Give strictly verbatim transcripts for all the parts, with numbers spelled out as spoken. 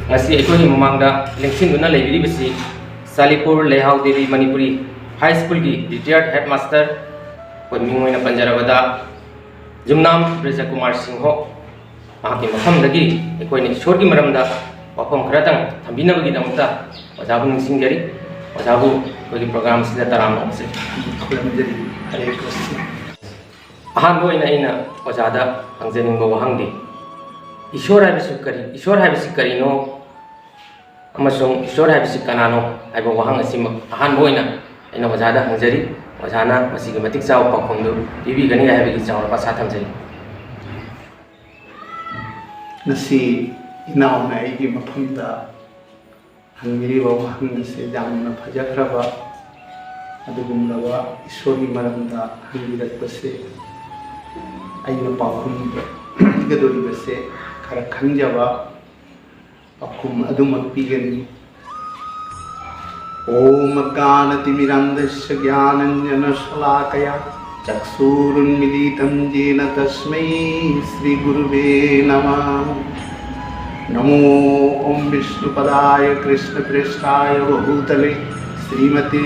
ꯉꯁꯤ ꯑꯩꯈꯣꯏꯒꯤ ꯃꯃꯥꯡꯗ ꯂꯦꯡꯁꯤꯟꯗꯨꯅ ꯂꯩꯕꯤꯔꯤꯕꯁꯤ ꯆꯥꯂꯤꯄꯨꯔ ꯂꯩꯍꯥꯎ ꯗꯦꯕꯤ ꯃꯅꯤꯄꯨꯔꯤ ꯍꯥꯏ ꯁ꯭ꯀꯨꯜꯒꯤ ꯔꯤꯇꯤꯌꯔꯠ ꯍꯦꯗꯃꯥꯁꯇꯔ, ꯑꯩꯈꯣꯏ ꯃꯤꯡ ꯑꯣꯏꯅ ꯄꯟꯖꯔꯕꯗ ꯌꯨꯝꯅꯥꯝ ꯕ꯭ꯔꯖꯀꯨꯃꯥꯔ ꯁꯤꯡꯍꯣ, ꯃꯍꯥꯛꯀꯤ ꯃꯐꯝꯗꯒꯤ ꯑꯩꯈꯣꯏꯅ ꯏꯁꯣꯔꯒꯤ ꯃꯔꯝꯗ ꯋꯥꯐꯝ ꯈꯔꯇꯪ ꯊꯝꯕꯤꯅꯕꯒꯤꯗꯃꯛꯇ ꯑꯣꯖꯥꯕꯨ ꯅꯤꯡꯁꯤꯡꯖꯔꯤ꯫ ꯑꯣꯖꯥꯕꯨ ꯑꯩꯈꯣꯏꯒꯤ ꯄ꯭ꯔꯣꯒ꯭ꯔꯥꯝꯁꯤꯗ ꯇꯔꯥꯝꯅ ꯑꯣꯛꯆꯔꯤ꯫ ꯈꯨꯔꯨꯝꯖꯔꯤ꯫ ꯍꯔꯦ ꯀ꯭ꯔꯤꯁꯅ꯫ ꯑꯍꯥꯟꯕ ꯑꯣꯏꯅ ꯑꯩꯅ ꯑꯣꯖꯥꯗ ꯍꯪꯖꯅꯤꯡꯕ ꯋꯥꯍꯪꯗꯤ, ꯏꯁꯣꯔ ꯍꯥꯏꯕꯁꯤ ꯀꯔꯤ, ꯏꯁꯣꯔ ꯍꯥꯏꯕꯁꯤ ꯀꯔꯤꯅꯣ ꯑꯃꯁꯨꯡ ꯏꯁꯣꯔ ꯍꯥꯏꯕꯁꯤ ꯀꯅꯥꯅꯣ ꯍꯥꯏꯕ ꯋꯥꯍꯪ ꯑꯁꯤꯃꯛ ꯑꯍꯥꯟꯕ ꯑꯣꯏꯅ ꯑꯩꯅ ꯑꯣꯖꯥꯗ ꯍꯪꯖꯔꯤ꯫ ꯑꯣꯖꯥꯅ ꯃꯁꯤꯒꯤ ꯃꯇꯤꯛ ꯆꯥꯕ ꯄꯥꯎꯈꯨꯝꯗꯨ ꯄꯤꯕꯤꯒꯅꯤ ꯍꯥꯏꯕꯒꯤ ꯆꯥꯎꯔꯕ ꯑꯁꯥ ꯊꯝꯖꯔꯤ꯫ ꯉꯁꯤ ꯏꯅꯥꯎꯅ ꯑꯩꯒꯤ ꯃꯐꯝꯗ ꯍꯪꯕꯤꯔꯤꯕ ꯋꯥꯍꯪ ꯑꯁꯤ ꯌꯥꯝꯅ ꯐꯖꯈ꯭ꯔꯕ ꯑꯗꯨꯒꯨꯝꯂꯕ ꯏꯁꯣꯔꯒꯤ ꯃꯔꯝꯗ ꯍꯪꯕꯤꯔꯛꯄꯁꯦ꯫ ꯑꯩꯅ ꯄꯥꯎꯈꯨꯝ ꯄꯤꯒꯗꯧꯔꯤꯕꯁꯦ ꯈꯔ ꯈꯪꯖꯕ ꯄꯥꯎꯈꯨꯝ ꯑꯗꯨꯃꯛ ꯄꯤꯒꯅꯤ꯫ ॐ अज्ञानतिमिरान्धस्य ज्ञानाञ्जनशलाकया चक्षुरुन्मीलितं येन तस्मै श्रीगुरुवे नमः। नमो ॐ विष्णुपदाय कृष्णप्रेष्ठाय भूतले श्रीमते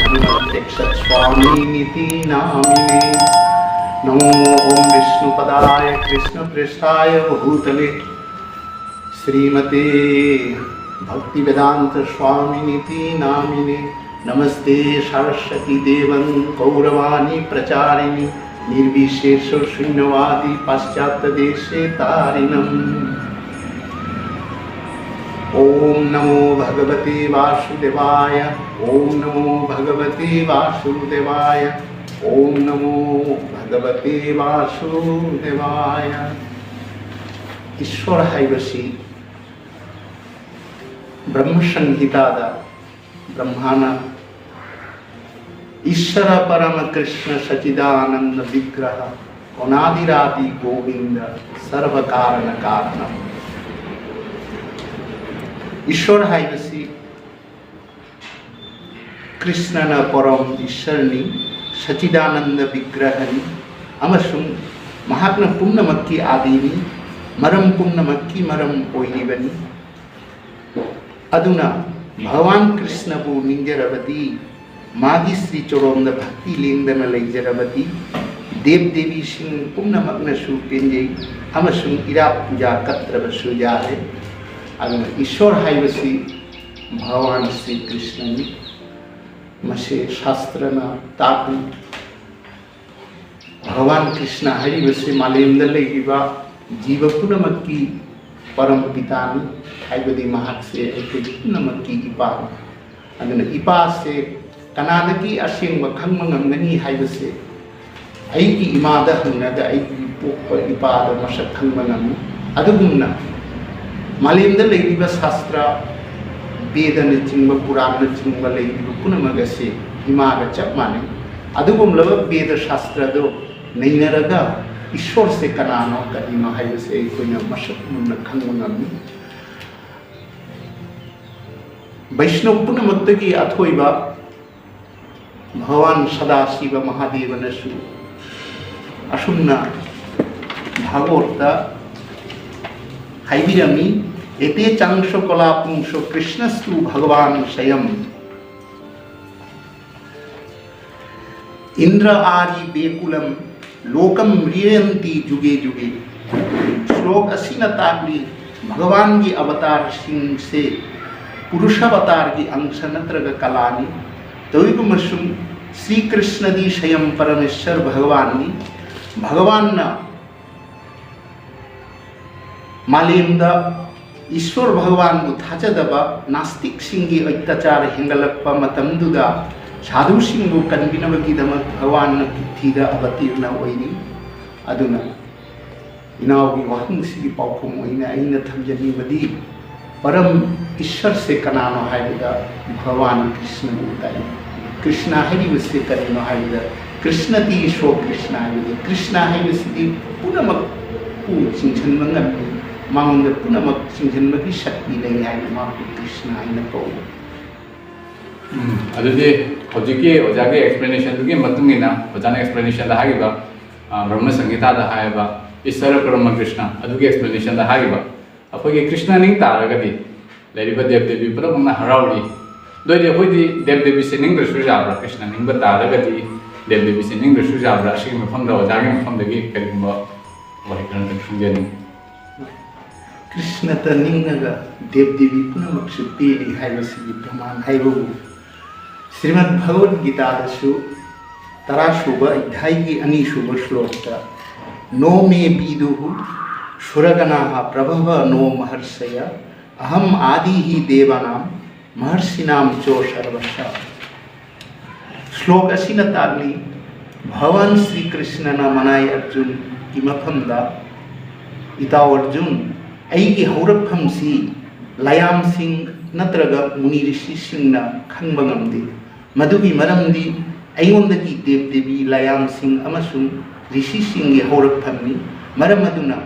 हनुमत्प्रत्यक्षस्वामिनीति नामिने। नमो ॐ विष्णुपदाय कृष्णप्रेष्ठाय भूतले श्रीमते भक्तिवेदान्तस्वामिनीति नामिने। नमस्ते सरस्वती देवं गौरवाणी प्रचारिणी निर्विशेषशून्यवादी पाश्चात्यदेशे तारिणम्। ॐ नमो भगवते वासुदेवाय। ॐ नमो भगवते वासुदेवाय। ॐ नमो भगवते वासुदेवाय। ईश्वर ꯍꯥꯏꯕꯁꯤ ꯕ꯭ꯔꯍ꯭ꯃ ꯁꯪꯍꯤꯇꯥꯗ ꯕ꯭ꯔꯍ꯭ꯃꯥꯅ ꯏꯁ꯭ꯋꯔ ꯄꯔꯃ ꯀ꯭ꯔꯤꯁ꯭ꯅ ꯁꯆꯤꯗꯥꯅꯟꯗ ꯕꯤꯒ꯭ꯔꯍ ꯑꯅꯥꯗꯤꯔꯥꯗꯤ ꯒꯣꯕꯤꯟꯗ ꯁꯔꯕ ꯀꯥꯔꯅ ꯀꯥꯔꯅ꯫ ꯏꯁ꯭ꯋꯔ ꯍꯥꯏꯕꯁꯤ ꯀ꯭ꯔꯤꯁ꯭ꯅꯅ ꯄꯔꯝ ꯏꯁ꯭ꯋꯔꯅꯤ, ꯁꯆꯤꯗꯥꯅꯟꯗ ꯕꯤꯒ꯭ꯔꯍꯅꯤ ꯑꯃꯁꯨꯡ ꯃꯍꯥꯛꯅ ꯄꯨꯝꯅꯃꯛꯀꯤ ꯑꯥꯗꯤꯅꯤ, ꯃꯔꯝ ꯄꯨꯝꯅꯃꯛꯀꯤ ꯃꯔꯝ ꯑꯣꯏꯔꯤꯕꯅꯤ꯫ ꯑꯗꯨꯅ ꯚꯒꯋꯥꯟ ꯀ꯭ꯔꯤꯁꯅꯕꯨ ꯅꯤꯡꯖꯔꯕꯗꯤ, ꯃꯥꯒꯤ ꯁ꯭ꯔꯤ ꯆꯣꯔꯣꯝꯗ ꯚꯛꯇꯤ ꯂꯦꯡꯗꯅ ꯂꯩꯖꯔꯕꯗꯤ, ꯗꯦꯕ ꯗꯦꯕꯤꯁꯤꯡ ꯄꯨꯝꯅꯃꯛꯅꯁꯨ ꯄꯦꯟꯖꯩ ꯑꯃꯁꯨꯡ ꯏꯔꯥꯠ ꯄꯨꯖꯥ ꯀꯠꯇ꯭ꯔꯕꯁꯨ ꯌꯥꯔꯦ꯫ ꯑꯗꯨꯅ ꯏꯁꯣꯔ ꯍꯥꯏꯕꯁꯤ ꯚꯒꯋꯥꯟ ꯁ꯭ꯔꯤ ꯀ꯭ꯔꯤꯁꯅꯅꯤ꯫ ꯃꯁꯤ ꯁꯥꯁꯇ꯭ꯔꯅ ꯇꯥꯛꯂꯤ꯫ ꯚꯒꯋꯥꯟ ꯀ꯭ꯔꯤꯁꯅ ꯍꯥꯏꯔꯤꯕꯁꯤ ꯃꯥꯂꯦꯝꯗ ꯂꯩꯔꯤꯕ ꯖꯤꯕ ꯄꯨꯝꯅꯃꯛꯀꯤ ꯄꯔꯝ ꯄꯤꯇꯥꯅꯤ, ꯍꯥꯏꯕꯗꯤ ꯃꯍꯥꯛꯁꯦ ꯑꯩꯈꯣꯏ ꯄꯨꯝꯅꯃꯛꯀꯤ ꯏꯄꯥꯅꯤ꯫ ꯑꯗꯨꯅ ꯏꯄꯥꯁꯦ ꯀꯅꯥꯗꯒꯤ ꯑꯁꯦꯡꯕ ꯈꯪꯕ ꯉꯝꯒꯅꯤ ꯍꯥꯏꯕꯁꯦ ꯑꯩꯒꯤ ꯏꯃꯥꯗ ꯍꯪꯉꯒ ꯑꯩꯒꯤ ꯄꯣꯛꯄ ꯏꯄꯥꯗ ꯃꯁꯛ ꯈꯪꯕ ꯉꯝꯃꯤ꯫ ꯑꯗꯨꯒꯨꯝꯅ ꯃꯥꯂꯦꯝꯗ ꯂꯩꯔꯤꯕ ꯁꯥꯁꯇ꯭ꯔ, ꯕꯦꯗꯅꯆꯤꯡꯕ, ꯄꯨꯔꯥꯟꯅꯆꯤꯡꯕ ꯂꯩꯔꯤꯕ ꯄꯨꯝꯅꯃꯛ ꯑꯁꯤ ꯏꯃꯥꯒ ꯆꯞ ꯃꯥꯟꯅꯩ꯫ ꯑꯗꯨꯒꯨꯝꯂꯕ ꯕꯦꯗ ꯁꯥꯁꯇ꯭ꯔꯗꯨ ꯅꯩꯅꯔꯒ ꯏꯁꯣꯔꯁꯦ ꯀꯅꯥꯅꯣ, ꯀꯔꯤꯅꯣ ꯍꯥꯏꯕꯁꯦ ꯑꯩꯈꯣꯏꯅ ꯃꯁꯛ ꯃꯨꯟꯅ ꯈꯪꯕ ꯉꯝꯃꯤ꯫ ꯕꯩꯁꯅꯕ ꯄꯨꯝꯅꯃꯛꯇꯒꯤ ꯑꯊꯣꯏꯕ ꯚꯒꯋꯥꯟ ꯁꯗꯥꯁꯤꯕ ꯃꯍꯥꯗꯦꯕꯅꯁꯨ ꯑꯁꯨꯝꯅ ꯚꯥꯒꯋꯇ ꯍꯥꯏꯕꯤꯔꯝꯃꯤ, "ꯑꯦꯇꯦ ꯆꯥꯡꯁꯣ ꯀꯣꯂꯥ ꯄꯨꯡꯁꯣ ꯀ꯭ꯔꯤꯁꯅꯁꯇꯨ ꯚꯒꯋꯥꯟ ꯁꯌꯝ ꯏꯟꯗ꯭ꯔ ꯑꯥꯔꯤ ꯕꯦꯀꯨꯂꯝ ꯂꯣꯀꯝ ꯔꯤꯔꯦꯟꯇꯤ ꯖꯨꯒꯦ ꯖꯨꯒꯦ"꯫ ꯁ꯭ꯂꯣꯛ ꯑꯁꯤꯅ ꯇꯥꯛꯂꯤ, ꯚꯒꯋꯥꯟꯒꯤ ꯑꯕꯇꯥꯔꯁꯤꯡꯁꯦ ꯄꯨꯔꯨꯁ ꯑꯕꯇꯥꯔꯒꯤ ꯑꯪꯁ ꯅꯠꯇ꯭ꯔꯒ ꯀꯂꯥꯅꯤ꯫ ꯇꯧꯏꯒꯨꯝꯕꯁꯨꯡ ꯁ꯭ꯔꯤ ꯀ꯭ꯔꯤꯁꯅꯗꯤ ꯁꯌꯝ ꯄꯔꯃꯦꯁ꯭ꯋꯔ ꯚꯒꯋꯥꯟꯅꯤ꯫ ꯚꯒꯋꯥꯟꯅ ꯃꯥꯂꯦꯝꯗ ꯏꯁ꯭ꯋꯔ ꯚꯒꯋꯥꯟꯕꯨ ꯊꯥꯖꯗꯕ ꯅꯥꯁꯇꯤꯛꯁꯤꯡꯒꯤ ꯑꯠꯇꯥꯆꯥꯔ ꯍꯦꯟꯒꯠꯂꯛꯄ ꯃꯇꯝꯗꯨꯗ ꯁꯥꯙꯨꯁꯤꯡꯕꯨ ꯀꯟꯕꯤꯅꯕꯒꯤꯗꯃꯛ ꯚꯒꯋꯥꯟꯅ ꯄ꯭ꯔꯤꯊꯤꯗ ꯑꯕꯇꯤꯔꯅ ꯑꯣꯏꯔꯤ꯫ ꯑꯗꯨꯅ ꯏꯅꯥꯎꯒꯤ ꯋꯥꯍꯪꯁꯤꯒꯤ ꯄꯥꯎꯈꯨꯝ ꯑꯣꯏꯅ ꯑꯩꯅ ꯊꯝꯖꯅꯤꯡꯕꯗꯤ, ꯄꯔꯝ ꯏꯁ꯭ꯋꯔꯁꯦ ꯀꯅꯥꯅꯣ ꯍꯥꯏꯕꯗ ꯚꯒꯋꯥꯟ ꯀ꯭ꯔꯤꯁꯅꯕꯨ ꯇꯥꯛꯏ꯫ ꯀ꯭ꯔꯤꯁꯅ ꯍꯥꯏꯔꯤꯕꯁꯤ ꯀꯔꯤꯅꯣ ꯍꯥꯏꯕꯗ, ꯀ꯭ꯔꯤꯁꯅꯇꯤ ꯁꯣ ꯀ꯭ꯔꯤꯁꯅ ꯍꯥꯏꯕꯗꯤ, ꯀ꯭ꯔꯤꯁꯅ ꯍꯥꯏꯕꯁꯤꯗꯤ ꯄꯨꯝꯅꯃꯛꯄꯨ ꯆꯤꯡꯁꯤꯟꯕ ꯉꯝꯃꯤ, ꯃꯉꯣꯟꯗ ꯄꯨꯝꯅꯃꯛ ꯆꯤꯡꯁꯤꯟꯕꯒꯤ ꯁꯛꯇꯤ ꯂꯩ ꯍꯥꯏꯅ ꯃꯍꯥꯛꯄꯨ ꯀ꯭ꯔꯤꯁꯅ ꯍꯥꯏꯅ ꯀꯧꯏ꯫ ꯎꯝ, ꯑꯗꯨꯗꯤ ꯍꯧꯖꯤꯛꯀꯤ ꯑꯣꯖꯥꯒꯤ ꯑꯦꯛꯁꯄ꯭ꯂꯦꯅꯦꯁꯟꯗꯨꯒꯤ ꯃꯇꯨꯡ ꯏꯟꯅ, ꯑꯣꯖꯥꯅ ꯑꯦꯛꯁꯄ꯭ꯂꯦꯅꯦꯁꯟꯗ ꯍꯥꯏꯈꯤꯕ, ꯑ, ꯕ꯭ꯔꯍ꯭ꯃ ꯁꯪꯍꯤꯇꯥꯗ ꯍꯥꯏꯔꯤꯕ ꯏꯁ꯭ꯋꯔ ꯄꯔꯃ ꯀ꯭ꯔꯤꯁꯅ, ꯑꯗꯨꯒꯤ ꯑꯦꯛꯁꯄ꯭ꯂꯦꯅꯦꯁꯟꯗ ꯍꯥꯏꯈꯤꯕ, ꯑꯩꯈꯣꯏꯒꯤ ꯀ꯭ꯔꯤꯁꯅ ꯅꯤꯡ ꯇꯥꯔꯒꯗꯤ ꯂꯩꯔꯤꯕ ꯗꯦꯕ ꯗꯦꯕꯤ ꯄꯨꯝꯅꯃꯛꯅ ꯍꯔꯥꯎꯔꯤ꯫ ꯑꯗꯨ ꯑꯣꯏꯗꯤ ꯑꯩꯈꯣꯏꯗꯤ ꯗꯦꯕ ꯗꯦꯕꯤꯁꯦ ꯅꯤꯡꯗ꯭ꯔꯁꯨ ꯌꯥꯕ꯭ꯔꯥ? ꯀ꯭ꯔꯤꯁꯅ ꯅꯤꯡꯕ ꯇꯥꯔꯒꯗꯤ ꯗꯦꯕ ꯗꯦꯕꯤꯁꯦ ꯅꯤꯡꯗ꯭ꯔꯁꯨ ꯌꯥꯕ꯭ꯔꯥ? ꯑꯁꯤꯒꯤ ꯃꯐꯝꯗ ꯑꯣꯖꯥꯒꯤ ꯃꯐꯝꯗꯒꯤ ꯀꯔꯤꯒꯨꯝꯕ ꯋꯥꯍꯩ ꯈꯔ ꯈꯪꯖꯅꯤꯡꯉꯤ꯫ ꯀ꯭ꯔꯤꯁꯅꯇ ꯅꯤꯡꯉꯒ ꯗꯦꯕ ꯗꯦꯕꯤ ꯄꯨꯝꯅꯃꯛꯁꯨ ꯄꯦꯜꯂꯤ ꯍꯥꯏꯕꯁꯤꯒꯤ ꯄ꯭ꯔꯃꯥꯟ ꯍꯥꯏꯕꯕꯨ ꯁ꯭ꯔꯤꯃꯗ ꯚꯒꯋꯗ ꯒꯤꯇꯥꯗꯁꯨ ꯇꯔꯥꯁꯨꯕ ꯑꯙ꯭ꯌꯥꯏꯒꯤ ꯑꯅꯤꯁꯨꯕ ꯁ꯭ꯂꯣꯀꯇ "ꯅꯣ ꯃꯦ ꯕꯤꯗꯨꯍꯨ ꯁꯨꯔꯒꯅꯥꯍ ꯄ꯭ꯔꯚꯚ ꯅꯣ ꯃꯍꯔꯁꯌ ꯑꯍꯝ ꯑꯥꯗꯤꯍꯤ ꯗꯦꯕꯥꯅꯥꯝ ꯃꯍꯔꯁꯤꯅꯥꯝ ꯆꯣ ꯁꯔꯚꯁ"꯫ ꯁ꯭ꯂꯣꯛ ꯑꯁꯤꯅ ꯇꯥꯛꯂꯤ, ꯚꯒꯋꯥꯟ ꯁ꯭ꯔꯤ ꯀ꯭ꯔꯤꯁꯅꯅ ꯃꯅꯥꯏ ꯑꯔꯖꯨꯟꯒꯤ ꯃꯐꯝꯗ, "ꯏꯇꯥꯎ ꯑꯔꯖꯨꯟ, ꯑꯩꯒꯤ ꯍꯧꯔꯛꯐꯝꯁꯤ ꯂꯥꯏꯌꯥꯝꯁꯤꯡ ꯅꯠꯇ꯭ꯔꯒ ꯃꯨꯅꯤ ꯔꯤꯁꯤꯁꯤꯡꯅ ꯈꯪꯕ ꯉꯝꯗꯦ꯫ ꯃꯗꯨꯒꯤ ꯃꯔꯝꯗꯤ ꯑꯩꯉꯣꯟꯗꯒꯤ ꯗꯦꯕ ꯗꯦꯕꯤ, ꯂꯥꯏꯌꯥꯝꯁꯤꯡ ꯑꯃꯁꯨꯡ ꯔꯤꯁꯤꯁꯤꯡꯒꯤ ꯍꯧꯔꯛꯐꯝꯅꯤ꯫ ꯃꯔꯝ ꯑꯗꯨꯅ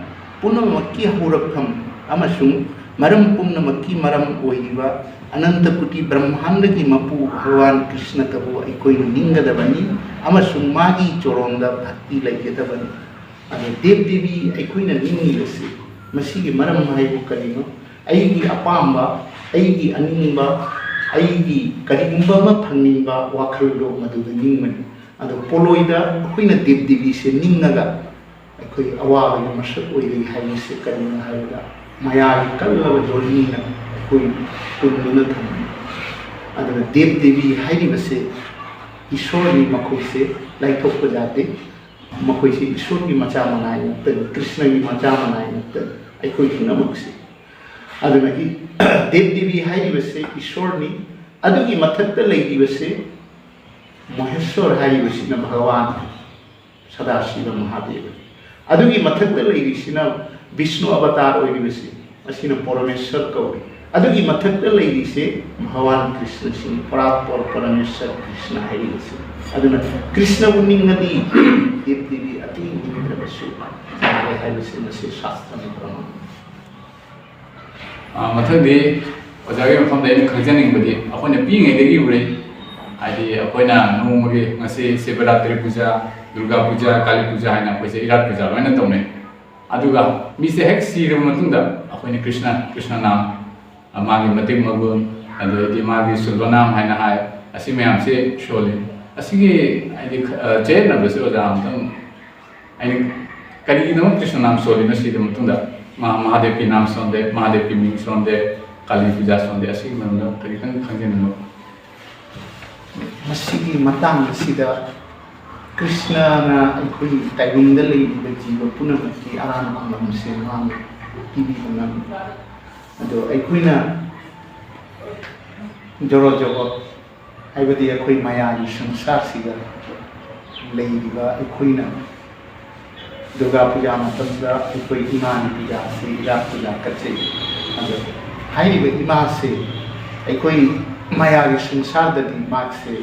ꯄꯨꯝꯅꯃꯛꯀꯤ ꯍꯧꯔꯛꯐꯝ ꯑꯃꯁꯨꯡ ꯃꯔꯝ ꯄꯨꯝꯅꯃꯛꯀꯤ ꯃꯔꯝ ꯑꯣꯏꯔꯤꯕ ꯑꯅꯟꯇ ꯀꯨꯇꯤ ꯕ꯭ꯔꯍ꯭ꯃꯥꯟꯗꯒꯤ ꯃꯄꯨ ꯚꯒꯋꯥꯟ ꯀ꯭ꯔꯤꯁꯅꯇꯕꯨ ꯑꯩꯈꯣꯏꯅ ꯅꯤꯡꯒꯗꯕꯅꯤ ꯑꯃꯁꯨꯡ ꯃꯥꯒꯤ ꯆꯣꯔꯣꯟꯗ ꯚꯛꯇꯤ ꯂꯩꯒꯗꯕꯅꯤ"꯫ ꯑꯗꯣ ꯗꯦꯕ ꯗꯦꯕꯤ ꯑꯩꯈꯣꯏꯅ ꯅꯤꯡꯂꯤꯕꯁꯤ ꯃꯁꯤꯒꯤ ꯃꯔꯝ ꯍꯥꯏꯕꯨ ꯀꯔꯤꯅꯣ? ꯑꯩꯒꯤ ꯑꯄꯥꯝꯕ, ꯑꯩꯒꯤ ꯑꯅꯤꯡꯕ, ꯑꯩꯒꯤ ꯀꯔꯤꯒꯨꯝꯕ ꯑꯃ ꯐꯪꯅꯤꯡꯕ ꯋꯥꯈꯜꯗꯣ ꯃꯗꯨꯗ ꯅꯤꯡꯕꯅꯤ꯫ ꯑꯗꯣ ꯄꯣꯂꯣꯏꯗ ꯑꯩꯈꯣꯏꯅ ꯗꯦꯕ ꯗꯦꯕꯤꯁꯦ ꯅꯤꯡꯉꯒ ꯑꯩꯈꯣꯏ ꯑꯋꯥꯕꯒꯤ ꯃꯁꯛ ꯑꯣꯏꯔꯤ ꯍꯥꯏꯕꯁꯦ ꯀꯔꯤꯅꯣ ꯍꯥꯏꯕꯗ, ꯃꯌꯥꯒꯤ ꯀꯜꯂꯕ ꯖꯣꯅꯤꯅ ꯑꯩꯈꯣꯏ ꯄꯨꯟꯗꯨꯅ ꯊꯝꯃꯤ꯫ ꯑꯗꯨꯅ ꯗꯦꯕ ꯗꯦꯕꯤ ꯍꯥꯏꯔꯤꯕꯁꯦ ꯏꯁꯣꯔꯅꯤ, ꯃꯈꯣꯏꯁꯦ ꯂꯥꯏꯊꯣꯛꯄ ꯌꯥꯗꯦ꯫ ꯃꯈꯣꯏꯁꯦ ꯏꯁꯣꯔꯒꯤ ꯃꯆꯥ ꯃꯅꯥꯏ ꯉꯥꯛꯇꯅꯤ, ꯀ꯭ꯔꯤꯁꯅꯒꯤ ꯃꯆꯥ ꯃꯅꯥꯏ ꯉꯥꯛꯇꯅꯤ ꯑꯩꯈꯣꯏ ꯄꯨꯝꯅꯃꯛꯁꯦ꯫ ꯑꯗꯨꯅ ꯏ-, ꯗꯦꯕ ꯗꯦꯕꯤ ꯍꯥꯏꯔꯤꯕꯁꯦ ꯏꯁꯣꯔꯅꯤ꯫ ꯑꯗꯨꯒꯤ ꯃꯊꯛꯇ ꯂꯩꯔꯤꯕꯁꯦ ꯃꯍꯦꯁ꯭ꯋꯔ ꯍꯥꯏꯔꯤꯕꯁꯤꯅ ꯚꯒꯋꯥꯟ ꯁꯗꯥꯁꯤꯕ ꯃꯍꯥꯗꯦꯕꯅꯤ꯫ ꯑꯗꯨꯒꯤ ꯃꯊꯛꯇ ꯂꯩꯔꯤꯁꯤꯅ ꯕꯤꯁꯅꯨ ꯑꯕꯇꯥꯔ ꯑꯣꯏꯔꯤꯕꯁꯤ, ꯑꯁꯤꯅ ꯄꯣꯔꯃꯦꯁ꯭ꯋꯔ ꯀꯧꯏ꯫ ꯑꯗꯨꯒꯤ ꯃꯊꯛꯇ ꯂꯩꯔꯤꯁꯦ ꯚꯒꯋꯥꯟ ꯀ꯭ꯔꯤꯁꯅꯁꯤꯡ, ꯄꯔꯥꯠꯄꯔ ꯄꯔꯃꯦꯁ꯭ꯋꯔ ꯀ꯭ꯔꯤꯁꯅ ꯍꯥꯏꯔꯤꯕꯁꯤ꯫ ꯑꯗꯨꯅ ꯀ꯭ꯔꯤꯁꯅꯕꯨ ꯅꯤꯡꯉꯗꯤ ꯗꯦꯕ ꯗꯦꯕꯤ ꯑꯇꯩ ꯅꯤꯡꯗ꯭ꯔꯕꯁꯨ ꯌꯥꯔꯦ ꯍꯥꯏꯕꯁꯤ ꯃꯁꯤ ꯁꯥꯁ꯭ꯇ꯭ꯔꯅ ꯄ꯭ꯔꯃꯥꯟ꯫ ꯑ, ꯃꯊꯪꯗꯤ ꯑꯣꯖꯥꯒꯤ ꯃꯐꯝꯗ ꯑꯩꯅ ꯈꯪꯖꯅꯤꯡꯕꯗꯤ, ꯑꯩꯈꯣꯏꯅ ꯄꯤꯛꯏꯉꯩꯗꯒꯤ ꯎꯔꯛꯏ, ꯍꯥꯏꯗꯤ ꯑꯩꯈꯣꯏꯅ ꯅꯣꯡꯃꯒꯤ ꯉꯁꯤ ꯁꯤꯕꯔꯥꯇ꯭ꯔꯤ ꯄꯨꯖꯥ, ꯗꯨꯔꯒꯥ ꯄꯨꯖꯥ, ꯀꯥꯂꯤ ꯄꯨꯖꯥ ꯍꯥꯏꯅ ꯑꯩꯈꯣꯏꯁꯦ ꯏꯔꯥꯠ ꯄꯨꯖꯥ ꯂꯣꯏꯅ ꯇꯧꯅꯩ꯫ ꯑꯗꯨꯒ ꯃꯤꯁꯦ ꯍꯦꯛ ꯁꯤꯔꯕ ꯃꯇꯨꯡꯗ ꯑꯩꯈꯣꯏꯅ ꯀ꯭ꯔꯤꯁꯅ, ꯀ꯭ꯔꯤꯁꯅ ꯅꯥꯝ ꯃꯥꯒꯤ ꯃꯇꯤꯛ ꯃꯒꯨꯟ, ꯑꯗꯩꯗꯤ ꯃꯥꯒꯤ ꯁꯨꯜꯕꯅꯥꯝ ꯍꯥꯏꯅ ꯍꯥꯏ, ꯑꯁꯤ ꯃꯌꯥꯝꯁꯦ ꯁꯣꯜꯂꯤ꯫ ꯑꯁꯤꯒꯤ ꯍꯥꯏꯗꯤ, ꯑ, ꯆꯌꯦꯠꯅꯕꯁꯦ ꯑꯣꯖꯥ ꯑꯝꯇꯪ, ꯑꯩꯅ ꯀꯔꯤꯒꯤꯗꯃꯛ ꯀ꯭ꯔꯤꯁꯅ ꯅꯥꯝ ꯁꯣꯜꯂꯤꯅꯣ ꯁꯤꯒꯤ ꯃꯇꯨꯡꯗ ꯃꯍꯥ-, ꯃꯍꯥꯗꯦꯕꯀꯤ ꯅꯥꯝ ꯁꯣꯟꯗꯦ, ꯃꯍꯥꯗꯦꯕꯀꯤ ꯃꯤꯡ ꯁꯣꯟꯗꯦ, ꯀꯥꯂꯤ ꯄꯨꯖꯥ ꯁꯣꯟꯗꯦ, ꯑꯁꯤꯒꯤ ꯃꯔꯝꯗ ꯈꯖꯤꯛꯇꯪ ꯈꯪꯖꯅꯤꯡꯕ꯫ ꯃꯁꯤꯒꯤ ꯃꯇꯥꯡ ꯑꯁꯤꯗ ꯀ꯭ꯔꯤꯁꯅꯅ ꯑꯩꯈꯣꯏ ꯇꯥꯏꯕꯪꯗ ꯂꯩꯔꯤꯕ ꯖꯤꯕ ꯄꯨꯝꯅꯃꯛꯀꯤ ꯑꯔꯥꯟꯕ ꯈꯨꯗꯝꯁꯦ ꯃꯥꯅ ꯄꯤꯕꯤꯕ ꯉꯝꯃꯤ꯫ ꯑꯗꯣ ꯑꯩꯈꯣꯏꯅ ꯖꯣꯔꯣ ꯖꯣꯔꯣ, ꯍꯥꯏꯕꯗꯤ ꯑꯩꯈꯣꯏ ꯃꯌꯥꯝꯒꯤ ꯁꯪꯁꯥꯔꯁꯤꯗ ꯂꯩꯔꯤꯕ ꯑꯩꯈꯣꯏꯅ ꯗꯨꯔꯒꯥ ꯄꯨꯖꯥ ꯃꯇꯝꯗ ꯑꯩꯈꯣꯏ ꯏꯃꯥꯒꯤ ꯄꯨꯖꯥꯁꯤ ꯏꯔꯥꯠ ꯄꯨꯖꯥ ꯀꯠꯆꯩ꯫ ꯑꯗꯣ ꯍꯥꯏꯔꯤꯕ ꯏꯃꯥꯁꯦ ꯑꯩꯈꯣꯏ ꯃꯌꯥꯒꯤ ꯁꯪꯁꯥꯔꯗꯗꯤ ꯃꯍꯥꯛꯁꯦ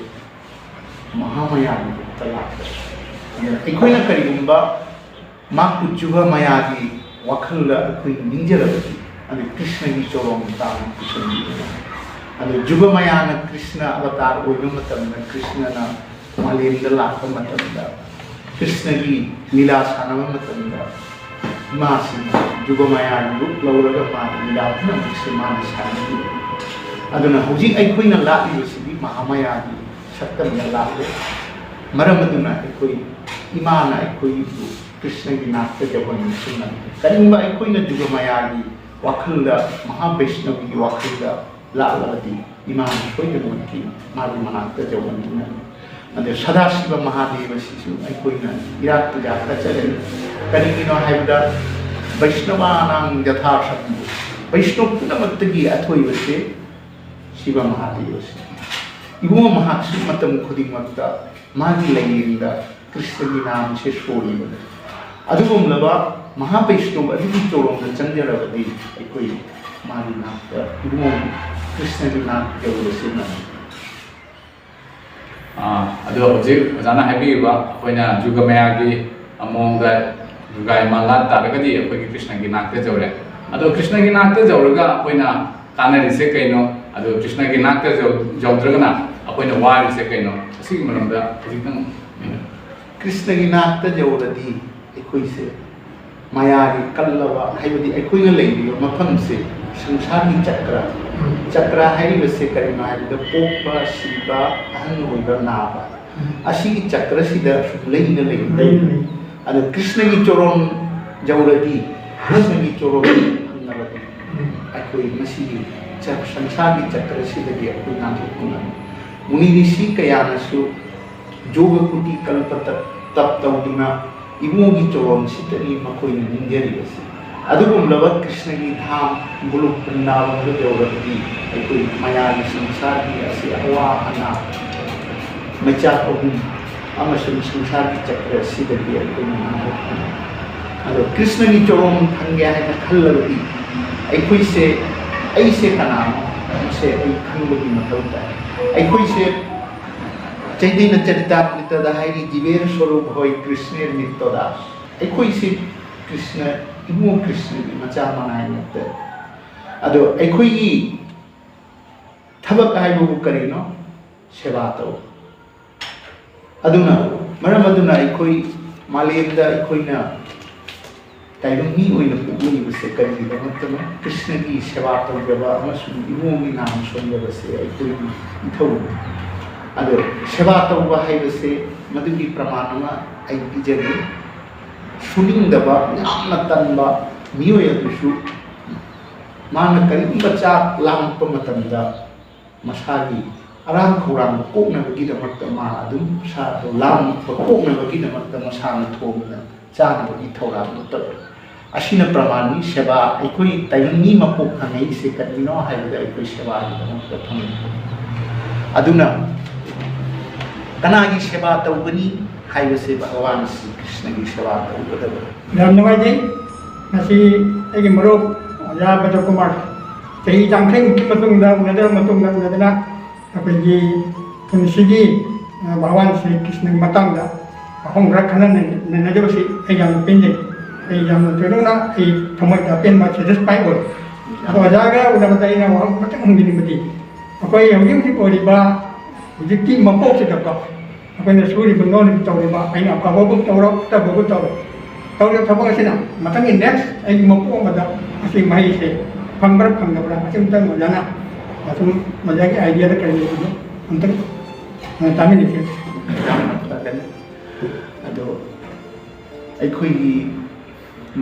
ꯃꯍꯥꯃꯌꯥꯒꯤ ꯔꯨꯞꯇ ꯂꯥꯛꯄ꯫ ꯑꯗꯨꯅ ꯑꯩꯈꯣꯏꯅ ꯀꯔꯤꯒꯨꯝꯕ ꯃꯍꯥꯛꯄꯨ ꯖꯨꯒ ꯃꯌꯥꯒꯤ ꯋꯥꯈꯜꯗ ꯑꯩꯈꯣꯏ ꯅꯤꯡꯖꯔꯕꯗꯤ, ꯑꯗꯨ ꯀ꯭ꯔꯤꯁꯅꯒꯤ ꯆꯣꯔꯣꯝ ꯇꯥꯅ ꯄꯨꯁꯤꯟꯕꯤꯕ꯫ ꯑꯗꯨ ꯖꯨꯒ ꯃꯌꯥꯅ ꯀ꯭ꯔꯤꯁꯅ ꯑꯕꯇꯥꯔ ꯑꯣꯏꯕ ꯃꯇꯝꯗ, ꯀ꯭ꯔꯤꯁꯅꯅ ꯃꯥꯂꯦꯝꯗ ꯂꯥꯛꯄ ꯃꯇꯝꯗ, ꯀ꯭ꯔꯤꯁꯅꯒꯤ ꯂꯤꯂꯥ ꯁꯥꯟꯅꯕ ꯃꯇꯝꯗ ꯏꯃꯥꯁꯤꯅ ꯖꯨꯒ ꯃꯌꯥꯒꯤ ꯔꯨꯞ ꯂꯧꯔꯒ ꯃꯥꯅ ꯂꯤꯂꯥ ꯄꯨꯝꯅꯃꯛꯁꯦ ꯃꯥꯅ ꯁꯥꯟꯅꯈꯤꯕ꯫ ꯑꯗꯨꯅ ꯍꯧꯖꯤꯛ ꯑꯩꯈꯣꯏꯅ ꯂꯥꯛꯂꯤꯕꯁꯤꯗꯤ ꯃꯍꯥꯃꯌꯥꯒꯤ ꯁꯛꯇꯝꯗ ꯂꯥꯛꯂꯦ꯫ ꯃꯔꯝ ꯑꯗꯨꯅ ꯑꯩꯈꯣꯏ ꯏꯃꯥꯅ ꯑꯩꯈꯣꯏꯕꯨ ꯀ꯭ꯔꯤꯁꯅꯒꯤ ꯅꯥꯛꯇ ꯌꯧꯍꯟꯕꯁꯨ ꯉꯝꯗꯦ꯫ ꯀꯔꯤꯒꯨꯝꯕ ꯑꯩꯈꯣꯏꯅ ꯖꯨꯒ ꯃꯌꯥꯒꯤ ꯋꯥꯈꯜꯗ, ꯃꯍꯥꯕꯩꯁꯅꯕꯒꯤ ꯋꯥꯈꯜꯗ ꯂꯥꯛꯂꯕꯗꯤ ꯏꯃꯥꯅ ꯁꯣꯏꯗꯅꯃꯛꯀꯤ ꯃꯥꯒꯤ ꯃꯅꯥꯛꯇ ꯌꯧꯍꯟꯕ ꯉꯝꯃꯤ꯫ ꯑꯗ ꯁꯗꯥꯁꯤꯕ ꯃꯍꯥꯗꯦꯕꯁꯤꯁꯨ ꯑꯩꯈꯣꯏꯅ ꯏꯔꯥꯠ ꯄꯨꯖꯥ ꯀꯠꯆꯒꯅꯤ꯫ ꯀꯔꯤꯒꯤꯅꯣ ꯍꯥꯏꯕꯗ ꯕꯩꯁꯅꯕꯥꯅꯥꯡ ꯌꯊꯥ ꯁꯝꯚꯨ, ꯕꯩꯁꯅꯕ ꯄꯨꯝꯅꯃꯛꯇꯒꯤ ꯑꯊꯣꯏꯕꯁꯦ ꯁꯤꯕ ꯃꯍꯥꯗꯦꯕꯁꯤ꯫ ꯏꯕꯨꯡꯉꯣ ꯃꯍꯥꯛꯁꯨ ꯃꯇꯝ ꯈꯨꯗꯤꯡꯃꯛꯇ ꯃꯥꯒꯤ ꯂꯥꯏꯌꯦꯡꯗ ꯀ꯭ꯔꯤꯁꯅꯒꯤ ꯅꯥꯝꯁꯦ ꯁꯣꯜꯂꯤꯕꯅꯤ꯫ ꯑꯗꯨꯒꯨꯝꯂꯕ ꯃꯍꯥꯕꯩꯁꯅꯕ ꯑꯗꯨꯒꯤ ꯆꯣꯔꯣꯝꯗ ꯆꯪꯖꯔꯕꯗꯤ ꯑꯩꯈꯣꯏ ꯃꯥꯒꯤ ꯅꯥꯛꯇ ꯏꯕꯨꯡꯉꯣ ꯀ꯭ꯔꯤꯁꯅꯒꯤ ꯅꯥꯛ ꯌꯧꯕꯁꯦ ꯉꯝꯃꯤ꯫ ꯑꯥ, ꯑꯗꯣ ꯍꯧꯖꯤꯛ ꯑꯣꯖꯥꯅ ꯍꯥꯏꯕꯤꯔꯤꯕ ꯑꯩꯈꯣꯏꯅ ꯖꯨꯒ ꯃꯌꯥꯒꯤ ꯃꯑꯣꯡꯗ ꯗꯨꯔꯒꯥ ꯏꯃꯥ ꯂꯥꯠ ꯇꯥꯔꯒꯗꯤ ꯑꯩꯈꯣꯏꯒꯤ ꯀ꯭ꯔꯤꯁꯅꯒꯤ ꯅꯥꯛꯇ ꯌꯧꯔꯦ꯫ ꯑꯗꯣ ꯀ꯭ꯔꯤꯁꯅꯒꯤ ꯅꯥꯛꯇ ꯌꯧꯔꯒ ꯑꯩꯈꯣꯏꯅ ꯀꯥꯟꯅꯔꯤꯁꯦ ꯀꯩꯅꯣ? ꯑꯗꯣ ꯀ꯭ꯔꯤꯁꯅꯒꯤ ꯅꯥꯛꯇ ꯌꯧ-, ꯌꯧꯗ꯭ꯔꯒꯅ ꯑꯩꯈꯣꯏꯅ ꯋꯥꯔꯤꯁꯦ ꯀꯩꯅꯣ? ꯑꯁꯤꯒꯤ ꯃꯔꯝꯗ ꯈꯖꯤꯛꯇꯪ ꯑꯩꯅ ꯀ꯭ꯔꯤꯁꯅꯒꯤ ꯅꯥꯛꯇ ꯌꯧꯔꯗꯤ ꯑꯩꯈꯣꯏꯁꯦ ꯃꯌꯥꯒꯤ ꯀꯜꯂꯕ, ꯍꯥꯏꯕꯗꯤ ꯑꯩꯈꯣꯏꯅ ꯂꯩꯔꯤꯕ ꯃꯐꯝꯁꯦ ꯁꯪꯁꯥꯔꯒꯤ ꯆꯀ꯭ꯔ꯫ ꯆꯀ꯭ꯔ ꯍꯥꯏꯔꯤꯕꯁꯦ ꯀꯔꯤꯅꯣ ꯍꯥꯏꯕꯗ, ꯄꯣꯛꯄ, ꯁꯤꯕ, ꯑꯍꯟ ꯑꯣꯏꯕ, ꯅꯥꯕ, ꯑꯁꯤꯒꯤ ꯆꯀ꯭ꯔꯁꯤꯗ ꯁꯨꯝ ꯂꯩꯅ ꯂꯩꯅ ꯂꯩ꯫ ꯑꯗꯣ ꯀ꯭ꯔꯤꯁꯅꯒꯤ ꯆꯣꯔꯣꯟ ꯌꯧꯔꯗꯤ, ꯀ꯭ꯔꯤꯁꯅꯒꯤ ꯆꯣꯔꯣꯟ ꯐꯪꯂꯕꯗꯤ, ꯑꯩꯈꯣꯏ ꯃꯁꯤꯒꯤ ꯆ-, ꯁꯪꯁꯥꯔꯒꯤ ꯆꯀ꯭ꯔꯁꯤꯗꯒꯤ ꯑꯩꯈꯣꯏ ꯅꯥꯟꯊꯣꯛꯄ ꯉꯝꯃꯤ꯫ ꯃꯨꯅꯤ ꯔꯤꯁꯤ ꯀꯌꯥꯅꯁꯨ ꯌꯣꯒ ꯀꯨꯇꯤ ꯀꯜꯄ ꯇꯞ ꯇꯞ ꯇꯧꯗꯨꯅ ꯏꯕꯨꯡꯒꯤ ꯆꯣꯔꯣꯟꯁꯤꯗꯅꯤ ꯃꯈꯣꯏꯅ ꯅꯤꯡꯖꯔꯤꯕꯁꯤ꯫ ꯑꯗꯨꯒꯨꯝꯂꯕ ꯀ꯭ꯔꯤꯁꯅꯒꯤ ꯙꯥꯝ ꯒꯣꯂꯣꯛ ꯕ꯭ꯔꯤꯟꯗꯥꯕꯟꯗ ꯌꯧꯔꯕꯗꯤ ꯑꯩꯈꯣꯏ ꯃꯌꯥꯝꯒꯤ ꯁꯪꯁꯥꯔꯒꯤ ꯑꯁꯤ ꯑꯋꯥ ꯑꯅꯥ, ꯃꯩꯆꯥꯛ ꯑꯍꯨꯝ ꯑꯃꯁꯨꯡ ꯁꯪꯁꯥꯔꯒꯤ ꯆꯀ꯭ꯔ ꯑꯁꯤꯗꯒꯤ ꯑꯩꯈꯣꯏꯅ ꯅꯥꯟꯊꯣꯛꯄ ꯉꯝꯃꯤ꯫ ꯑꯗꯣ ꯀ꯭ꯔꯤꯁꯅꯒꯤ ꯆꯣꯔꯣꯟ ꯐꯪꯒꯦ ꯍꯥꯏꯅ ꯈꯜꯂꯕꯗꯤ ꯑꯩꯈꯣꯏꯁꯦ, ꯑꯩꯁꯦ ꯀꯅꯥꯅꯣ ꯍꯥꯏꯕꯁꯦ ꯑꯩ ꯈꯪꯕꯒꯤ ꯃꯊꯧ ꯇꯥꯏ꯫ ꯑꯩꯈꯣꯏꯁꯦ ꯆꯩꯇꯟꯌ ꯆꯔꯤꯇꯥꯃ꯭ꯔꯤꯇꯗ ꯍꯥꯏꯔꯤ, "ꯖꯤꯕꯦꯔ ꯁꯣꯔꯨꯞ ꯍꯣꯏ ꯀ꯭ꯔꯤꯁꯅꯦꯔ ꯅꯤꯠꯇꯣꯗꯥꯁ"꯫ ꯑꯩꯈꯣꯏꯁꯤ ꯀ꯭ꯔꯤꯁꯅ, ꯏꯕꯨꯡꯉꯣ ꯀ꯭ꯔꯤꯁꯅꯒꯤ ꯃꯆꯥ ꯃꯅꯥꯏ ꯉꯥꯛꯇ꯫ ꯑꯗꯣ ꯑꯩꯈꯣꯏꯒꯤ ꯊꯕꯛ ꯍꯥꯏꯕꯕꯨ ꯀꯔꯤꯅꯣ? ꯁꯦꯕꯥ ꯇꯧ꯫ ꯑꯗꯨꯅ, ꯃꯔꯝ ꯑꯗꯨꯅ ꯑꯩꯈꯣꯏ ꯃꯥꯂꯦꯝꯗ ꯑꯩꯈꯣꯏꯅ ꯇꯥꯏꯕꯪ ꯃꯤ ꯑꯣꯏꯅ ꯄꯣꯛꯂꯛꯏꯕꯁꯦ ꯀꯔꯤꯒꯤꯗꯃꯛꯇꯅꯣ? ꯀ꯭ꯔꯤꯁꯅꯒꯤ ꯁꯦꯕꯥ ꯇꯧꯖꯕ ꯑꯃꯁꯨꯡ ꯏꯕꯨꯡꯒꯤ ꯅꯥꯝ ꯁꯣꯟꯖꯕꯁꯦ ꯑꯩꯈꯣꯏꯒꯤ ꯏꯊꯧꯅꯤ꯫ ꯑꯗꯣ ꯁꯦꯕꯥ ꯇꯧꯕ ꯍꯥꯏꯕꯁꯦ ꯃꯗꯨꯒꯤ ꯄ꯭ꯔꯃꯥꯟ ꯑꯃ ꯑꯩ ꯄꯤꯖꯒꯦ꯫ ꯁꯨꯅꯤꯡꯗꯕ, ꯌꯥꯝꯅ ꯇꯟꯕ ꯃꯤꯑꯣꯏ ꯑꯗꯨꯁꯨ ꯃꯥꯅ ꯀꯔꯤꯒꯨꯝꯕ ꯆꯥꯛ ꯂꯥꯝꯃꯛꯄ ꯃꯇꯝꯗ ꯃꯁꯥꯒꯤ ꯑꯔꯥꯝ ꯈꯧꯔꯥꯡꯕ ꯀꯣꯛꯅꯕꯒꯤꯗꯃꯛꯇ ꯃꯥ ꯑꯗꯨꯝ ꯃꯁꯥꯗꯣ ꯂꯥꯝꯃꯛꯄ ꯀꯣꯛꯅꯕꯒꯤꯗꯃꯛꯇ ꯃꯁꯥꯅ ꯊꯣꯡꯗꯨꯅ ꯆꯥꯅꯕꯒꯤ ꯊꯧꯔꯥꯡꯗꯣ ꯇꯧꯏ꯫ ꯑꯁꯤꯅ ꯄ꯭ꯔꯃꯥꯟꯅꯤ꯫ ꯁꯦꯕꯥ, ꯑꯩꯈꯣꯏ ꯇꯥꯏꯕꯪ ꯃꯤ ꯃꯄꯣꯛ ꯐꯪꯉꯛꯏꯁꯦ ꯀꯔꯤꯒꯤꯅꯣ ꯍꯥꯏꯕꯗ ꯑꯩꯈꯣꯏ ꯁꯦꯕꯥꯒꯤꯗꯃꯛꯇ ꯐꯪꯉꯛꯄꯅꯤ꯫ ꯑꯗꯨꯅ ꯀꯅꯥꯒꯤ ꯁꯦꯕꯥ ꯇꯧꯒꯅꯤ ꯍꯥꯏꯕꯁꯦ ꯚꯒꯋꯥꯟ ꯁ꯭ꯔꯤ ꯀ꯭ꯔꯤꯁꯅꯒꯤ ꯁꯦꯕꯥ ꯇꯧꯒꯗꯕꯅꯤ꯫ ꯌꯥꯝ ꯅꯨꯡꯉꯥꯏꯖꯩ꯫ ꯉꯁꯤ ꯑꯩꯒꯤ ꯃꯔꯨꯞ ꯑꯣꯖꯥ ꯕꯗ꯭ꯔꯀꯨꯃꯥꯔ ꯆꯍꯤ ꯌꯥꯡꯈꯩꯃꯨꯛꯀꯤ ꯃꯇꯨꯡꯗ ꯎꯅꯗꯕ ꯃꯇꯨꯡꯗ ꯎꯅꯗꯅ ꯑꯩꯈꯣꯏꯒꯤ ꯄꯨꯟꯁꯤꯒꯤ, ꯑ, ꯚꯒꯋꯥꯟ ꯁ꯭ꯔꯤ ꯀ꯭ꯔꯤꯁꯅꯒꯤ ꯃꯇꯥꯡꯗ ꯋꯥꯐꯝ ꯈꯔ ꯈꯟꯅ ꯅꯩꯅꯖꯕꯁꯤ ꯑꯩ ꯌꯥꯝꯅ ꯄꯦꯟꯖꯩ꯫ ꯑꯩ ꯌꯥꯝꯅ ꯊꯣꯏꯗꯣꯛꯅ ꯑꯩ ꯊꯃꯣꯏꯗ ꯑꯄꯦꯟꯕ, satisfied ꯑꯣꯏ꯫ ꯑꯗꯣ ꯑꯣꯖꯥꯒ ꯎꯅꯕꯗ ꯑꯩꯅ ꯋꯥꯍꯪ ꯑꯃꯇꯪ ꯍꯪꯖꯅꯤꯡꯕꯗꯤ, ꯑꯩꯈꯣꯏ ꯍꯧꯖꯤꯛ ꯍꯧꯖꯤꯛ ꯑꯣꯏꯔꯤꯕ ꯍꯧꯖꯤꯛꯀꯤ ꯃꯄꯣꯛꯁꯤꯗꯀꯣ, ꯑꯩꯈꯣꯏꯅ ꯁꯨꯔꯤꯕ ꯅꯣꯝꯂꯤꯕ ꯇꯧꯔꯤꯕ, ꯑꯩꯅ ꯑꯐꯕꯕꯨ ꯇꯧꯔꯣ ꯐꯠꯇꯕꯕꯨ ꯇꯧꯔꯣ, ꯇꯧꯔꯤꯕ ꯊꯕꯛ ꯑꯁꯤꯅ ꯃꯊꯪꯒꯤ next ꯑꯩꯒꯤ ꯃꯄꯣꯛ ꯑꯃꯗ ꯑꯁꯤ ꯃꯍꯩꯁꯦ ꯐꯪꯕ꯭ꯔꯥ ꯐꯪꯗꯕ꯭ꯔꯥ, ꯑꯁꯤ ꯑꯃꯇꯪ ꯑꯣꯖꯥꯅ, ꯑꯁꯨꯝ ꯑꯣꯖꯥꯒꯤ ꯑꯥꯏꯗꯤꯌꯥꯗ ꯀꯔꯤ ꯂꯩꯕꯅꯣ, ꯑꯝꯇꯪ, ꯑ, ꯇꯥꯃꯤꯟꯅꯁꯤ꯫ ꯌꯥꯝꯅ ꯐꯒꯅꯤ꯫ ꯑꯗꯣ ꯑꯩꯈꯣꯏꯒꯤ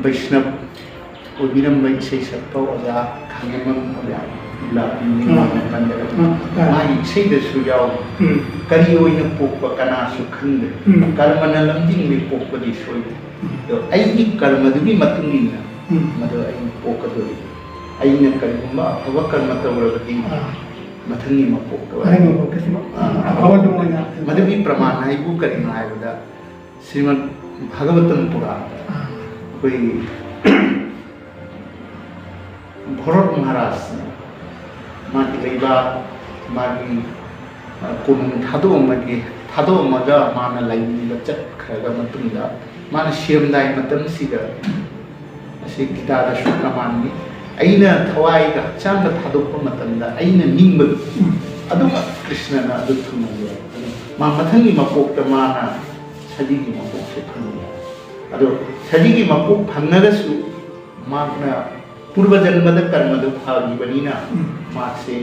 ꯕꯩꯁꯅꯕ ꯑꯣꯏꯕꯤꯔꯝꯕ ꯏꯁꯩ ꯁꯛꯄ ꯑꯣꯖꯥ ꯈꯥꯉꯦꯝꯕꯝ ꯑꯣꯖꯥ ꯒꯨꯂꯥꯕꯤ ꯎꯝ꯫ ꯃꯥꯅ ꯄꯟꯖꯔꯛꯄ ꯎꯝ, ꯇꯥꯏ꯫ ꯃꯥꯒꯤ ꯏꯁꯩꯗꯁꯨ ꯌꯥꯎꯏ꯫ ꯎꯝ꯫ "ꯀꯔꯤ ꯑꯣꯏꯅ ꯄꯣꯛꯄ ꯀꯅꯥꯁꯨ ꯈꯪꯗꯦ꯫ ꯎꯝ꯫ ꯀꯔꯃꯅ ꯂꯝꯖꯤꯡꯂꯦ ꯄꯣꯛꯄꯗꯤ ꯁꯣꯏꯗꯦ꯫ ꯎꯝ꯫ ꯑꯗꯣ ꯑꯩꯒꯤ ꯀꯔꯃꯗꯨꯒꯤ ꯃꯇꯨꯡ ꯏꯟꯅ ꯎꯝ꯫ ꯃꯗꯨ ꯑꯩꯅ ꯄꯣꯛꯀꯗꯣꯔꯤ꯫ ꯑꯩꯅ ꯀꯔꯤꯒꯨꯝꯕ ꯑꯐꯕ ꯀꯔꯃ ꯇꯧꯔꯕꯗꯤ ꯑꯥ꯫ ꯃꯊꯪꯒꯤ ꯃꯄꯣꯛꯇ ꯑꯩ ꯃꯊꯪꯒꯤ ꯃꯄꯣꯛꯇꯁꯨ ꯑꯥ꯫ ꯑꯐꯕ ꯑꯗꯨꯝ ꯑꯣꯏꯅ ꯑꯗꯨꯒꯤ ꯄ꯭ꯔꯃꯥꯟ ꯍꯥꯏꯕꯨ ꯀꯔꯤꯅꯣ ꯍꯥꯏꯕꯗ ꯁ꯭ꯔꯤꯃꯗ ꯚꯥꯒꯕꯇꯝ ꯄꯨꯔꯥꯟꯗ ꯑꯥ꯫ ꯑꯩꯈꯣꯏ ꯚꯣꯔꯣꯠ ꯃꯍꯥꯔꯥꯖꯅ ꯃꯥꯒꯤ ꯂꯩꯕꯥꯛ, ꯃꯥꯒꯤ, ꯑ, ꯀꯣꯅꯨꯡ ꯊꯥꯗꯣꯛꯑꯝꯃꯒꯦ, ꯊꯥꯗꯣꯛꯑꯝꯃꯒ ꯃꯥꯅ ꯂꯥꯏꯅꯤꯡꯕ ꯆꯠꯈ꯭ꯔꯕ ꯃꯇꯨꯡꯗ ꯃꯥꯅ ꯁꯤꯔꯝꯗꯥꯏ ꯃꯇꯝꯁꯤꯗ ꯑꯁꯤ ꯒꯤꯇꯥꯗꯁꯨ ꯄ꯭ꯔꯃꯥꯟꯅꯤ꯫ ꯑꯩꯅ ꯊꯋꯥꯏꯒ ꯍꯛꯆꯥꯡꯒ ꯊꯥꯗꯣꯛꯄ ꯃꯇꯝꯗ ꯑꯩꯅ ꯅꯤꯡꯕꯗꯨ ꯎꯝ꯫ ꯑꯗꯨꯃꯛ ꯀ꯭ꯔꯤꯁꯅꯅ ꯑꯗꯨ ꯊꯨꯡꯍꯜꯂꯤ꯫ ꯑꯗꯨ ꯃꯥ ꯃꯊꯪꯒꯤ ꯃꯄꯣꯛꯇ ꯃꯥꯅ ꯁꯖꯤꯒꯤ ꯃꯄꯣꯛꯁꯦ ꯐꯪꯉꯤ꯫ ꯑꯗꯣ ꯁꯖꯤꯒꯤ ꯃꯄꯣꯛ ꯐꯪꯉꯒꯁꯨ ꯃꯍꯥꯛꯅ ꯄꯨꯔꯕ ꯖꯟꯃꯗ ꯀꯔꯃꯗꯨ ꯐꯈꯤꯕꯅꯤꯅ ꯎꯝ꯫ ꯃꯍꯥꯛꯁꯦ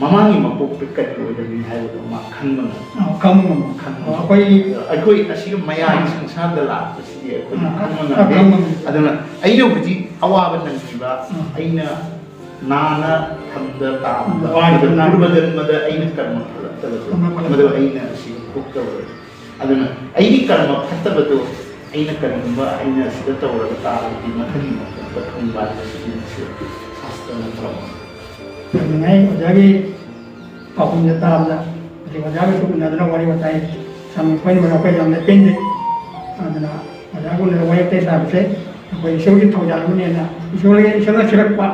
ꯃꯃꯥꯡꯒꯤ ꯃꯄꯣꯛꯇ ꯀꯔꯤ ꯑꯣꯏꯔꯝꯃꯤ ꯍꯥꯏꯕꯗꯣ ꯃꯥ ꯈꯪꯕ ꯉꯝꯃꯤ꯫ ꯑ, ꯈꯪꯕ ꯉꯝꯃꯤ꯫ ꯈꯪꯕ ꯑ, ꯉꯝꯃꯤ꯫ ꯑꯩꯈꯣꯏ ꯑꯗꯣ ꯑꯩꯈꯣꯏ ꯑꯁꯤꯒ ꯃꯌꯥꯏꯒꯤ ꯁꯪꯁꯥꯔꯗ ꯂꯥꯛꯄꯁꯤꯗꯤ ꯑꯩꯈꯣꯏ ꯑ, ꯈꯪꯕ ꯑ, ꯉꯝꯗꯦ꯫ ꯈꯪꯕ ꯉꯝꯗꯦ꯫ ꯑꯗꯨꯅ ꯑꯩꯅ ꯍꯧꯖꯤꯛ ꯑꯋꯥꯕ ꯅꯪꯉꯤꯕ, ꯎꯝ꯫ ꯑꯩꯅ ꯅꯥꯅ ꯊꯝꯗ ꯇꯥꯕꯗ, ꯎꯝ, ꯋꯥꯔꯤꯕ ꯑꯗꯨ ꯅꯥꯕ꯫ ꯄꯨꯔꯕ ꯖꯟꯃꯗ ꯑꯩꯅ ꯀꯔꯃ ꯐꯠꯂꯛꯇꯕꯗꯣ, ꯀꯔꯃ ꯐꯠꯂꯛꯇꯕꯗꯣ꯫ ꯃꯗꯨ ꯑꯩꯅ ꯑꯁꯤ ꯊꯣꯛꯇꯧꯔꯦ꯫ ꯑꯗꯨꯅ ꯑꯩꯒꯤ ꯀꯔꯃ ꯐꯠꯇꯕꯗꯣ ꯑꯩꯅ ꯀꯔꯤꯒꯨꯝꯕ ꯑꯩꯅ ꯁꯤꯗ ꯇꯧꯔꯒ ꯇꯥꯔꯒꯗꯤ ꯃꯊꯪꯒꯤ ꯃꯄꯣꯛꯇ ꯐꯪꯕ ꯍꯥꯏꯕꯁꯤꯗꯤ ꯃꯁꯤ ꯁꯥꯁꯇ꯭ꯔꯅ ꯇꯧꯔꯝꯃꯤ꯫ ꯌꯥꯝ ꯅꯨꯡꯉꯥꯏ ꯑꯣꯖꯥꯒꯤ ꯄꯥꯎꯈꯨꯝꯁꯦ ꯇꯥꯕꯗ꯫ ꯍꯧꯖꯤꯛ ꯑꯣꯖꯥꯒꯁꯨ ꯎꯅꯗꯅ ꯋꯥꯔꯤ ꯋꯥꯇꯥꯏ ꯁꯥꯟꯅ ꯈꯣꯠꯅꯕꯗ ꯑꯩꯈꯣꯏ ꯌꯥꯝꯅ ꯄꯦꯟꯖꯩ꯫ ꯑꯗꯨꯅ ꯑꯣꯖꯥꯒ ꯎꯅꯔꯒ ꯋꯥꯔꯤ ꯋꯥꯇꯥꯏ ꯁꯥꯕꯁꯦ ꯑꯩꯈꯣꯏ ꯏꯁꯣꯔꯒꯤ ꯊꯧꯖꯥꯜ ꯑꯃꯅꯦꯅ, ꯏꯁꯣꯔꯒꯤ, ꯏꯁꯣꯔꯅ ꯁꯤꯜꯂꯛꯄ,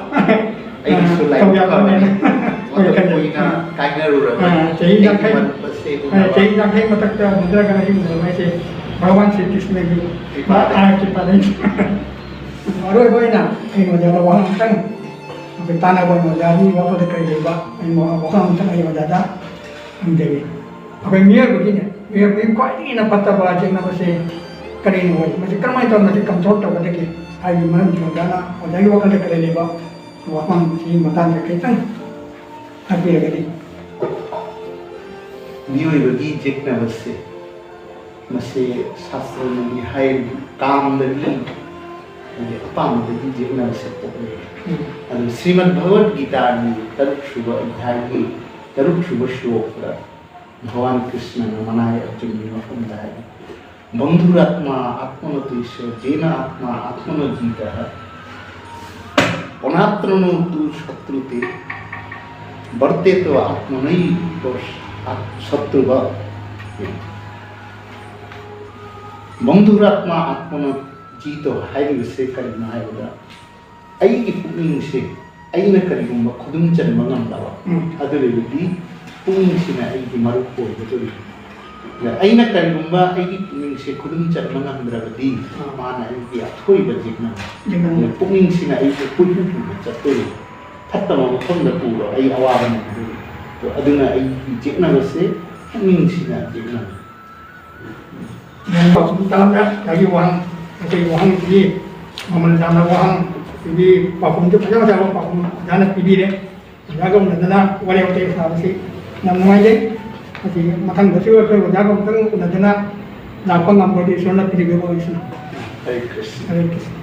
ꯑꯩꯒꯤꯁꯨ ꯑ, ꯂꯥꯏꯕꯛ ꯊꯧꯖꯥꯜ ꯐꯕꯅꯦ꯫ ꯑꯃꯅꯦꯅ ꯑꯩꯈꯣꯏ ꯃꯇꯝ ꯈꯜꯂꯤ꯫ ꯀꯨꯏꯅ ꯑ, ꯀꯥꯏꯅꯔꯨꯔꯕ ꯑ, ꯆꯍꯤ ꯑꯩꯒꯤ ꯌꯥꯡꯈꯩ, ꯃꯔꯨꯞ ꯑꯁꯦ ꯑ, ꯎꯅꯕ ꯆꯍꯤ ꯌꯥꯡꯈꯩ ꯃꯊꯛꯇ ꯎꯅꯗ꯭ꯔꯒꯅ ꯑꯩ ꯎꯅꯕ ꯍꯥꯏꯁꯦ ꯚꯒꯋꯥꯟ ꯁ꯭ꯔꯤ ꯀ꯭ꯔꯤꯁꯅꯒꯤ ꯀ꯭ꯔꯤꯄꯥꯗ꯫ ꯑ, ꯀ꯭ꯔꯤꯄꯥꯗ꯫ ꯑꯔꯣꯏꯕ ꯑꯣꯏꯅ ꯑꯩꯅ ꯑꯣꯖꯥꯗ ꯋꯥꯍꯪ ꯑꯃꯇꯪ, ꯑꯩꯈꯣꯏ ꯇꯥꯟꯅꯕ ꯑꯣꯏꯅ ꯑꯣꯖꯥꯒꯤ ꯋꯥꯈꯜꯗ ꯀꯔꯤ ꯂꯩꯕ, ꯑꯩ ꯋꯥꯍꯪ ꯑꯃꯇꯪ ꯑꯩ ꯑꯣꯖꯥꯗ ꯍꯪꯖꯒꯦ꯫ ꯑꯩꯈꯣꯏ ꯃꯤꯑꯣꯏꯕꯒꯤꯅꯦ, ꯃꯤꯑꯣꯏꯕꯒꯤ ꯈ꯭ꯋꯥꯏꯗꯒꯤ ꯍꯦꯟꯅ ꯐꯠꯇꯕ ꯌꯦꯛꯅꯕꯁꯦ ꯀꯔꯤꯅꯣ ꯑꯣꯏ? ꯃꯁꯤ ꯀꯔꯝꯍꯥꯏꯅ ꯇꯧꯔꯒ ꯃꯁꯤ ꯀꯟꯇ꯭ꯔꯣꯜ ꯇꯧꯒꯗꯒꯦ ꯍꯥꯏꯕꯒꯤ ꯃꯔꯝꯁꯤ ꯑꯣꯖꯥꯅ, ꯑꯣꯖꯥꯒꯤ ꯋꯥꯈꯜꯗ ꯀꯔꯤ ꯂꯩꯕ? ꯋꯥꯐꯝꯁꯤꯒꯤ ꯃꯇꯥꯡꯗ ꯈꯤꯇꯪ ꯍꯥꯏꯕꯤꯔꯒꯗꯤ꯫ ꯃꯤꯑꯣꯏꯕꯒꯤ ꯌꯦꯛꯅꯕꯁꯦ, ꯃꯁꯤ ꯁꯥꯁꯇ꯭ꯔꯅꯗꯤ ꯍꯥꯏꯔꯤ, ꯀꯥꯝꯗꯒꯤ, ꯍꯥꯏꯗꯤ ꯑꯄꯥꯝꯕꯗꯒꯤ ꯌꯦꯛꯅꯕꯁꯦ ꯄꯣꯛꯂꯛꯑꯦ꯫ ꯎꯝ꯫ ꯑꯗꯨ ꯁ꯭ꯔꯤꯃꯗ ꯚꯒꯋꯗ ꯒꯤꯇꯥꯒꯤ ꯇꯔꯨꯛ ꯁꯨꯕ ꯑꯙ꯭ꯌꯥꯏꯒꯤ ꯇꯔꯨꯛ ꯁꯨꯕ ꯁ꯭ꯂꯣꯀꯗ ꯚꯒꯋꯥꯟ ꯀ꯭ꯔꯤꯁꯅꯅ ꯃꯅꯥꯏ ꯑꯔꯖꯨꯟꯒꯤ ꯃꯐꯝꯗ ꯍꯥꯏꯔꯤ, "ꯕꯟꯙꯨꯔꯥꯠꯃꯥ ꯑꯥꯠꯃꯅꯣ ꯇꯨꯁꯣ, ꯌꯦꯅ ꯑꯥꯠꯃꯥ ꯑꯥꯠꯃꯅꯣ ꯖꯤꯇ, ꯑꯅꯥꯠꯃꯅꯣ ꯇꯨ ꯁꯇ꯭ꯔꯨ ꯇꯦ, ꯕꯔꯇꯦ ꯇꯨ ꯑꯥꯠꯃꯅꯩꯕ ꯁꯇ꯭ꯔꯨꯕ"꯫ "ꯕꯟꯙꯨꯔꯥꯠꯃꯥ ꯑꯥꯠꯃꯅꯣ ꯖꯤꯇꯣ" ꯍꯥꯏꯔꯤꯕꯁꯦ ꯀꯔꯤꯅꯣ ꯍꯥꯏꯕꯗ, ꯑꯩꯒꯤ ꯄꯨꯛꯅꯤꯡꯁꯦ ꯑꯩꯅ ꯀꯔꯤꯒꯨꯝꯕ ꯈꯨꯗꯨꯝ ꯆꯟꯕ ꯉꯝꯗꯕ, ꯎꯝ꯫ ꯑꯗꯨ ꯑꯣꯏꯔꯒꯗꯤ ꯄꯨꯛꯅꯤꯡꯁꯤꯅ ꯑꯩꯒꯤ ꯃꯔꯨꯞ ꯑꯣꯏꯒꯗꯣꯔꯤꯕꯅꯤ꯫ ꯑꯗ ꯑꯩꯅ ꯀꯔꯤꯒꯨꯝꯕ ꯑꯩꯒꯤ ꯄꯨꯛꯅꯤꯡꯁꯦ ꯈꯨꯗꯨꯝ ꯆꯟꯕ ꯉꯝꯗ꯭ꯔꯕꯗꯤ, ꯑꯥ꯫ ꯃꯥꯅ ꯑꯩꯒꯤ ꯑꯊꯣꯏꯕ ꯌꯦꯛꯅꯕ, ꯌꯦꯛꯅꯕ꯫ ꯑꯗ ꯄꯨꯛꯅꯤꯡꯁꯤꯅ ꯑꯩꯕꯨ ꯀꯣꯏꯄꯨ ꯄꯨꯕ ꯆꯠꯇꯣꯔꯤꯕꯅꯤ꯫ ꯐꯠꯇꯕ ꯃꯐꯝꯗ ꯄꯨꯔꯣ, ꯑꯩ ꯑꯋꯥꯕ ꯅꯪꯗꯣꯔꯤꯕꯅꯤ꯫ ꯑꯗꯣ ꯑꯗꯨꯅ ꯑꯩꯒꯤ ꯌꯦꯛꯅꯕꯁꯦ ꯄꯨꯛꯅꯤꯡꯁꯤꯅ ꯌꯦꯛꯅꯕ꯫ ꯌꯥꯝ ꯄꯥꯎꯈꯨꯝ ꯇꯥꯕꯗ ꯉꯁꯥꯏꯒꯤ ꯋꯥꯍꯪ, ꯉꯁꯥꯏꯒꯤ ꯋꯥꯍꯪꯁꯤꯒꯤ ꯃꯃꯜ ꯌꯥꯝꯅ ꯋꯥꯍꯪ, ꯑꯗꯒꯤ ꯄꯥꯎꯈꯨꯝꯁꯨ ꯐꯖ ꯐꯖꯕ ꯄꯥꯎꯈꯨꯝ ꯑꯣꯖꯥꯅ ꯄꯤꯕꯤꯔꯦ꯫ ꯑꯣꯖꯥꯒ ꯎꯅꯗꯅ ꯋꯥꯔꯤ ꯋꯥꯇꯥꯏ ꯁꯥꯕꯁꯤ ꯌꯥꯝ ꯅꯨꯡꯉꯥꯏꯖꯩ꯫ ꯃꯁꯤ ꯃꯊꯪꯗꯁꯨ ꯑꯩꯈꯣꯏ ꯑꯣꯖꯥꯒ ꯑꯃꯨꯛꯇꯪ ꯎꯅꯗꯅ ꯂꯥꯛꯄ ꯉꯝꯕꯗꯤ ꯏꯁꯣꯔꯅ ꯄꯤꯕꯤꯕ ꯑꯣꯏꯁꯅꯨ꯫ ꯍꯔꯦ ꯀ꯭ꯔꯤꯁꯅ꯫ ꯍꯔꯦ ꯀ꯭ꯔꯤꯁꯅ꯫